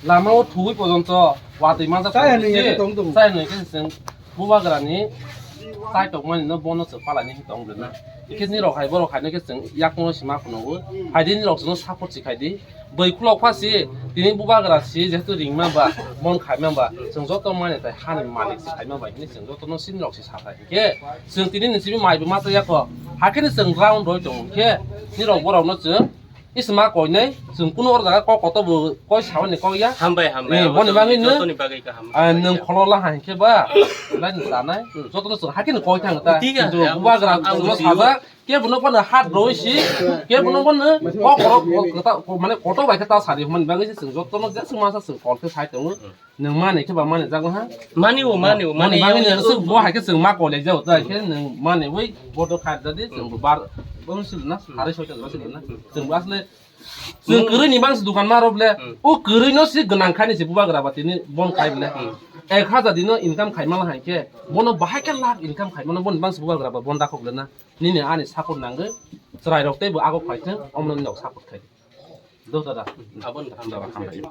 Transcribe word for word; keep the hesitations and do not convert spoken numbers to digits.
Lama o thugwi pojonto watwi manjak. Chaya nwi khe tong tongo. Chaya nwi khe chwng bubagrani chai tongmani no bono chwng palani tong rwna. Ikhe nirok hai borok hai no khe chwng yakungno sima phunukgo. Phaidi nirok chwngno support si khaidi. Bwkhulok pha si tini bubagra si jehetu ringma ba mon khaima ba chwng joto mani tai hani malik si khaima ba hini chwng jotono sinirok si sathai. Khe chwng tini ni simi mai bo ma taya kho. Hakhe ni chwng round roi tong khe nirok borok no chwng isma koi nai chwng kuno or jaga kok koto bo koi sawi ni kok ya. Hambai, hambai. Eh, boni bagwi no, jotoni bagwi kaham. Ah, nwng kholo la hai khe ba lai ni tanai. Hmm. Joto no chwng hakhe ni koi thang ta. Uti ya, kintu ya, bubagra ang chwng no uti. Sajak ke bono bono hat roi si ke bono bono kok kok kok mane koto bai khe ta sari hwnmani bagwi se chwng joto no je chwng masa chwng kol khe sai tongo. Hmm. Nwng mani khe ba mani jago ha? Mani o, mani o, mani mani bagwi o. Nwng aswk bo hai khe chwng ma kole jao ta khe nwng mani wi bodo khat jadi chwng bo bar bo sil na, sari soita bo sil na. Chwng bo asle chwng kwrwi ni bangsi dukan ma rw ble. Hmm. O kwrwi no si gwnang khai ni si bubagra ba tini bon khai ble. Hmm. Ek hajar dino income khai ma hai khe bono bahai khe lakh income khai mano boni bangsi bubagra ba bon da khok le na. Nini ani support nangwi chwrai rok tei bo ago khai thung omo no nok support khai. Do dada. Abon hambai.